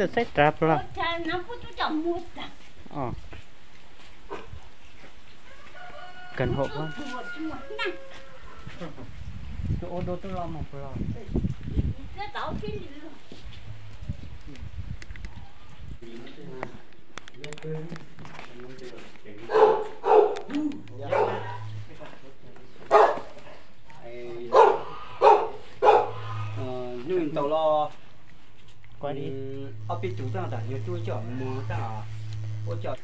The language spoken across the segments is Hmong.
Saib rov plag. Kawg hauv. Ua dua tuaj los mus plag. Hnub ntaus los ob peb tug tag, tam nyuag tub coj mus tag, ua coj.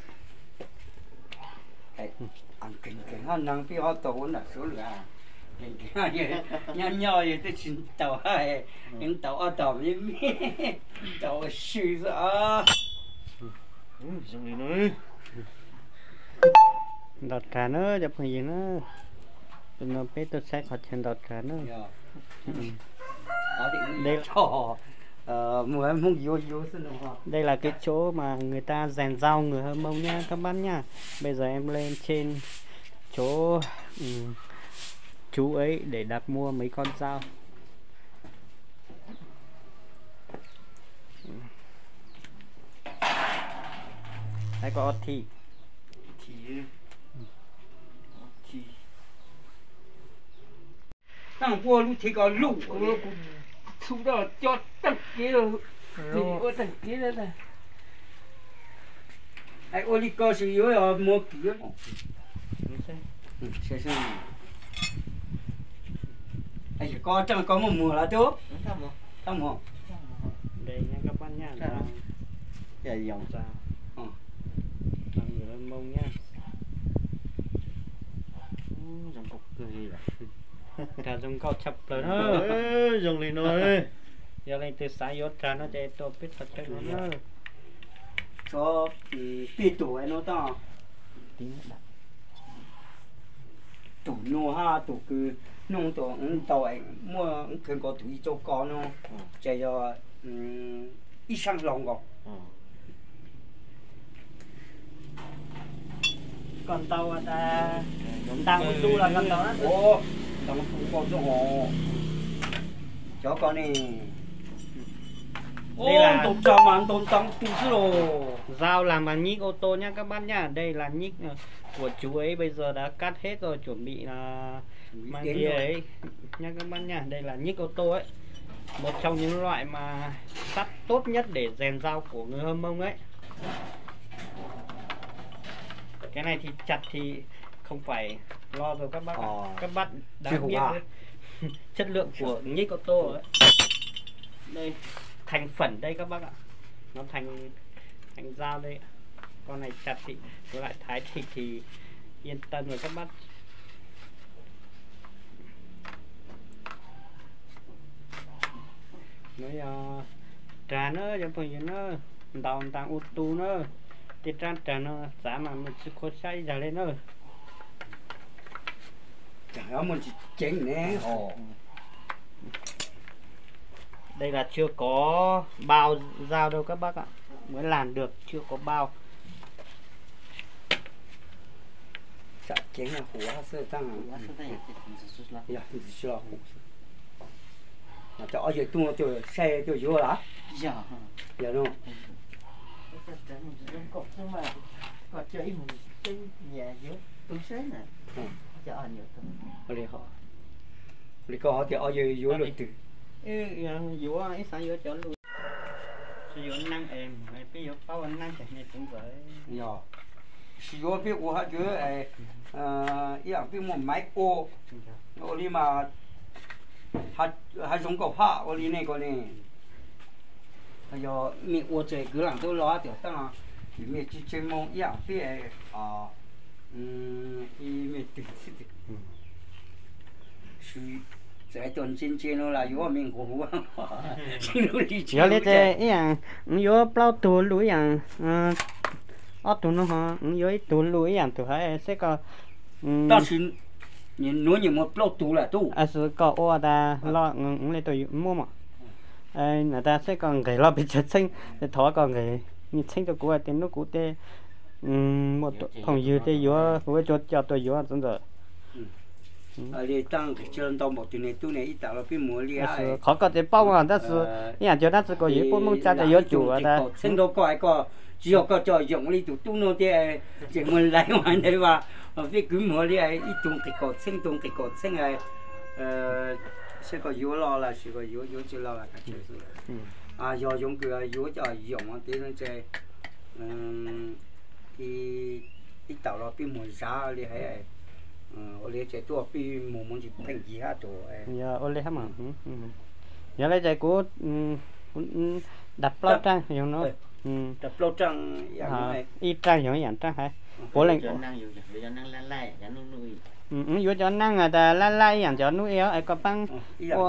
Kev kev ho neeg peb ho tau ua nram suav lawm, nyob nyob yog twb tsis tau, tau ob tog me me, tau ua si xwb. Ntaus rag na cov phooj ywg na, no peb tuaj saib qhov chaw ntaus rag na. Đây là cái chỗ mà người ta rèn rau người Hơ Mông nhá các bác nhá. Bây giờ em lên trên chỗ, ừ, chú ấy để đặt mua mấy con dao. Đấy, có thi. Tag kuv lub thiv ko lub, kuv txhu tau coj tag kev, ua tag kev. Ua li ko tsis yuav muag kiv. Ko tseem ko muaj muag lawm tub. Tau muag. Rag zoo nkauj tshaj plaws na. Zoo li no. Yog leej twg xav yuav rag no ces tuaj peb qhov chaw no na. Tso peb tug no tau. Tus no hab tus kws nug tus ntau muaj kawg nkaus tus ib tsau ko no, ces yog ib sab hlau nkaus. Koj ntau tas, ntau tu los koj ntau na. Ntau tu koj xwb os. Cov ko ne, ntau tso mas ntau ntau tu xwb los. Dao làm bằng nhíp ô tô nhá các bác nhá. Đây là nhíp, ờ, của chú ấy bây giờ đã cắt hết rồi, chuẩn bị là mang đi ấy nhá các bác nhá. Đây là nhíp ô tô ấy. Một trong những loại mà sắt tốt nhất để rèn dao của người Hơ Mông ấy. Cái này thì chặt thì không phải lo rồi các bác ạ. Các bác đã biết chất lượng của nhíp ô tô ấy. Đây, thành phần đây các bác ạ. Nó thành, thành dao đây. Con này chặt thì với lại thái thịt thì yên tâm rồi các bác. Nov yog rag na cov phooj ywg na, ntaus ntaus ua tu na, tej rab rag no txav mas mus tsis khuv xyab ib zag li na. Đây là chưa có bao dao đâu các bác ạ. Mới làm được, chưa có bao. Cov ob yawg tuaj tuaj saib tuaj yuav lawm. Yog no. Li koj hov tias ob yawg yuav luaj twg? Yuav ib xav yuav cov lus, tsis yuav neeg es peb yuav paub ua neeg ces tus ntawd. Yog, tsis yuav peb ua hab yuav ib yam peb muaj maiv ua, ua li mas hav zoov nkaus hab ua li nej ko ne. Yog mej ua ces kwv lam tub los tias tab no, mej tsis tseg moo ib yam peb, mej twg txij twg txawm tuaj ntse ntse no las yuav mej nquag huv. Yog li ces ib yam wb yuav plaub tug lus ib yam, ob tug no ho wb yuav ib tug lus ib yam tug hab seb koj, tab sis nuav nyias muaj plaub tug lawm tub. Koj ua tas los wb le tuaj muab mog. Nam tas seb koj nqeg los pes tsawg txheeb, thov koj nqeg nyiaj txheeb rau kuv tias hnub kuv tej muaj phooj ywg tej yuav, kuv coj tuaj yuav txawv ntawm. Li tab nqis tsis ntau npaum tus niag tub ne, ib tam los pib mus li. Qhov koj tsis paub tab sis ib yam tias tab sis koj yuav puab mooj tsa tas yuav tsum tas. Txheeb rau koj es koj tsis yog koj coj yoom li tus tub no tiag, tseem muag lais ua ntawd vas, peb kwv muag li ib tug nqis kaum txheeb, ib tug nqis kaum txheeb. Seb koj yuav los los sis koj yuav yuav tsis los los kav tsij xwb. Yog yoov kws yuav coj yoom tiag no ces ib tam los peb muag zam li hais, ua li ces tuaj peb mus mus ntsis pheej yig hab tus. Ua li hab mas. Yog li ces kuv dag plaub raj yoov no. Ib raj yoov ib yaam raj hab. Puav leej yuav cov neeg tas laj laj ib yaam cov nub es koj paab ua.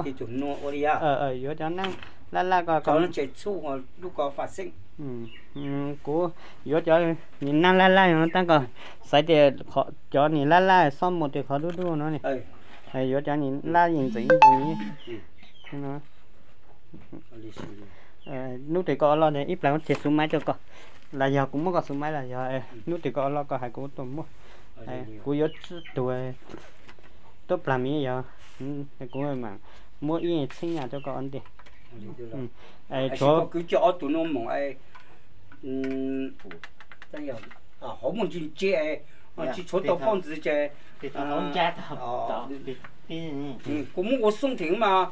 Yuav cov neeg laj laj ko. Kuv yuav cov nim neeg laj laj yoov tab koj xaiv tias cov nim laj laj xob mus tias qhov dub dub no ne. Yuav cov nim laj yeej ntxeev ib ntsis. Nub twg koj ua loj ib plag kuv txiav xuv maiv rau koj, los yog kuv muab koj xuv maiv los yog nub twg koj ua loj koj hais kuv tuaj muab. Kuv yuav tsib tug tuab plag miv yog, kuv mam muab ib txheeb nyaj rau koj ua ntej. Tshuav kwv coj ob tug no mus hauv muaj ntsis ntse, tsis tshuav tau poj ntxwv ces kuv muab ua xoob theem mas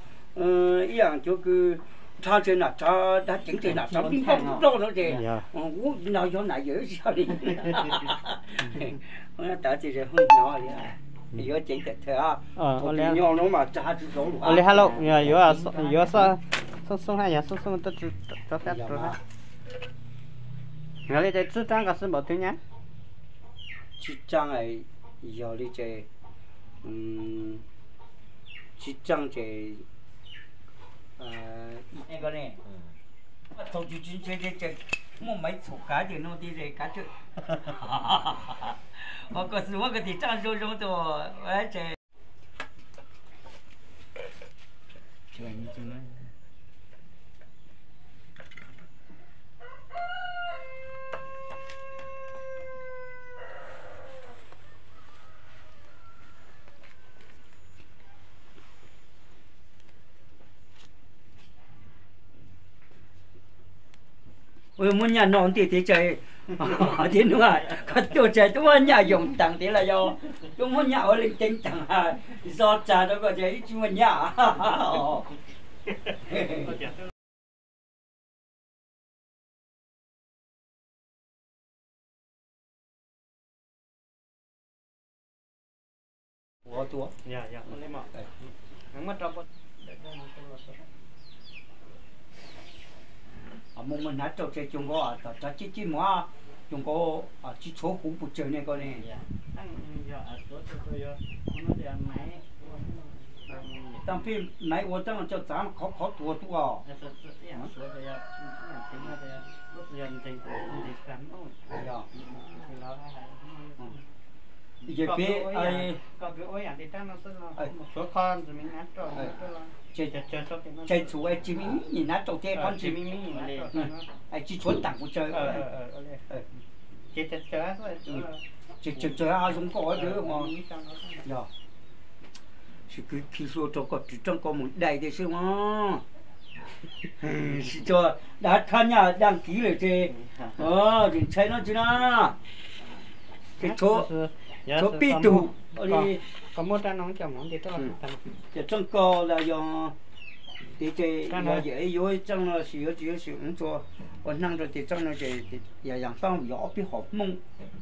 ib yaam cuag kws rha tsev nam rha, dab ceev tsev nam rha pib nploj pib nploj no ces ub no yog nam yawm tsis yog li. Tav tsis hnov li, yuav ceev tawm thawj, nyob no mas rha tsis zoo li hab lauj. Yuav xoob xoob hab yog xoob xoob tuaj tsi rov qab rau hab. Yog li ces tsib raj koj xwb npaum twg nyab? Tsib raj, yog li ces tsib raj ces thaum tsis tsis ntse ces muaj maiv txhum kav ces no tias kav tswj. Ua koj xwb muab koj tis raj zoo zoo tus ces Ua muab nyaj no ntiaj teb tsa, tib nub koj tuaj tsa tuaj muab nyaj yoom teem tiag los yog tuaj muab nyaj ua leej teeb teem, zog tsag rau koj tsa ib tsis muaj nyaj. Muaj muaj hnav rau tsev, cov nkaus tom tsav cib cib mus, cov nkaus tsis tshuav huv pes tsawg ne koj ne. Taag pib maiv ua taag coj txav khov khov tuag tuaj. Yog peb tshuav qhov txhum tsis me me hnav rau thiab qhov tsis me me hnav rau thiab, tsis tshuav taam kuv tsaws, tsis tsawg tsawg zoo nkauj. Yog sis kwv khi hlua rau koj ris rooj koj mus dai tiag xwb mas. Sis tso dav thab nyaj daj kiv lawm ces tseem ntshai no tsis na. Ces tshuav peb tug li. Ces rooj ko los yog, ces yog yawm yuav rooj no sis yuav tsis yuav sis tsuas ua neeg rau ces rooj no ces yog yaam paab yog ob peb hom Hmoob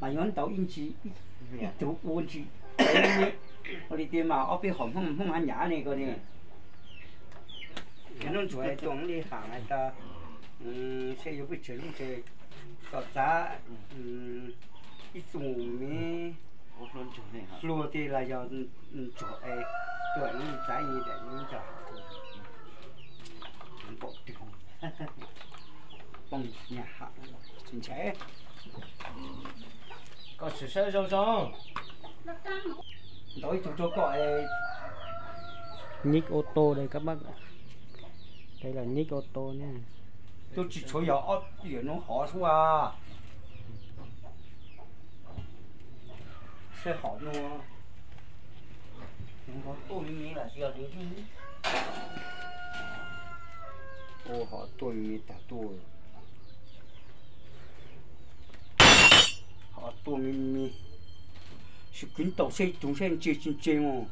mas yuav ntaus ib ntsis, ib tug ua ntsis. Ua li tias mas ob peb hom Hmoob, Hmoob hab nyab ne ko ne. Ces nub ntsuag tuaj li haam tas, seb yuav peb tseg lub tsev kom txav ib txuj me hlua tiag los yog ntsuag es tuaj lub txav ib daim lub cog npaum twg poob nyaj ham tsis ntshai. Koj sim saib zoo zoo. Ntaus ib tug rau koj. Nick ô tô đây các bác ạ. Đây là nick ô tô nhé. Twb tsis tshuav yog ob yam nub hov xwb a. Seb hom nua. Tuaj me me lawm, yog li, ua ho tuaj me me tag tuaj. Ho tuaj me me, sib kwv ntaus seb ib tug seb ntse tsis ntse mog.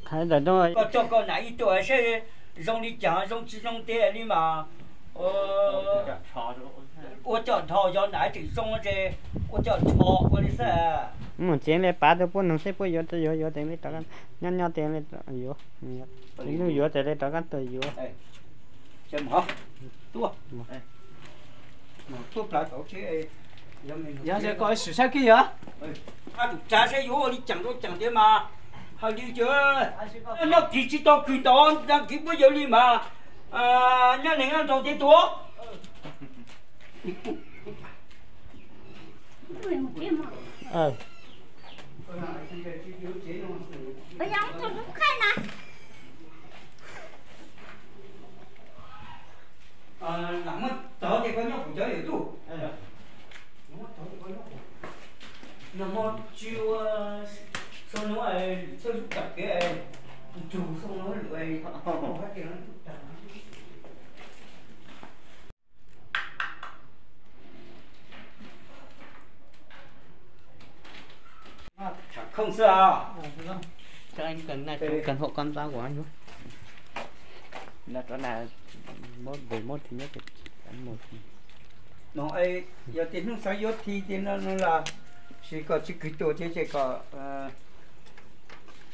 Koj coj koj nam ib tuaj seb zoo li cas, zoo tsis zoo tiag li mas ua coj nrho, yog nam tseem zoo ces ua coj nrho ua li xwb. Mus tsev li pav rau puab noog seb puab yuav, yuav yuav tes li rov, nyob nyob tes li yuav, ib hnub yuav tes li rov qab tuaj yuav. Tuaj, tuaj plaws tau tsev. Yog koj sim saib kiag yog. Tsav seb yuav ua li cas rau cas tiag mas, hais li cas, nyob kis tsis tau kws ntau, nyob kis puab yawg li mas, nyob neeg nyob nraug tiag tuaj. Lam muab tov ces koj nyob kuv cov yawm tub. Lam muab tov ces koj nyob kuv. Nag hmo tsis ua sau nuav lwm txhawj lub cam kev, nrug sau nuav lwm hab tias tag. Tham khooj xwb os. Cho anh cần này, chú cần hộ con dao của anh nhé. Là đó là mốt về mốt thứ nhất thì anh một. No, yog tias hnub xav yuav thi tias no no los sis koj tsis kwv tuag thiab ces koj,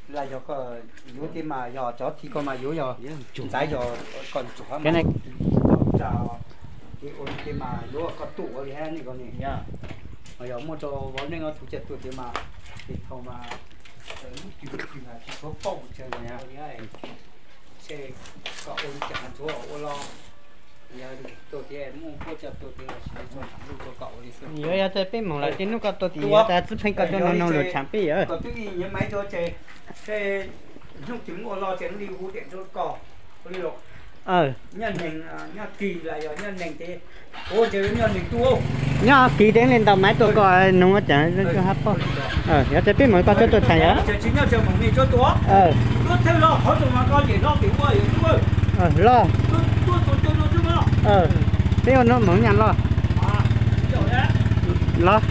los yog koj yuav tias mas yog cov thi koj mas yuav yog ntxaiv yog koj ntsuag mas tsa ces ua li tias mas yuav koj tuaj ua li hab ne koj ne. Yog muaj rau vauv neej ob tug coj tuaj tias mas ces thaum mas lub twg twg tsis tshua paub tsawg li. Koj ua li cas mas tsuav ua los, yog tuaj tias muaj puab coj tuaj tias los sis txhua thaam lub rau koj ua li xwb. Yuav yog tias peb moog lawm ces hnub koj tuaj tim yuav tas txwb pheej koj coj no no lug tshaam peb yawm. Koj twb ib nyuag maiv tuaj ces hnub twg muaj ua los ces li hu diam rau koj ua li los. Nyob neeg, nyob kis los yog nyob neeg ces ua ces nyob neeg tuaj. Nyob kis ces li ntaus maiv tuaj koj noog ua cas hab pom. Yog tias peb moog koj tuaj tuaj tshaam yawm. Tsis nyob tsis moog me tsuav tuaj. Tuaj thawj los qhov tug mas koj yem no pem ua yawm tub. Los. Peb ua no moog nyaj los. Los.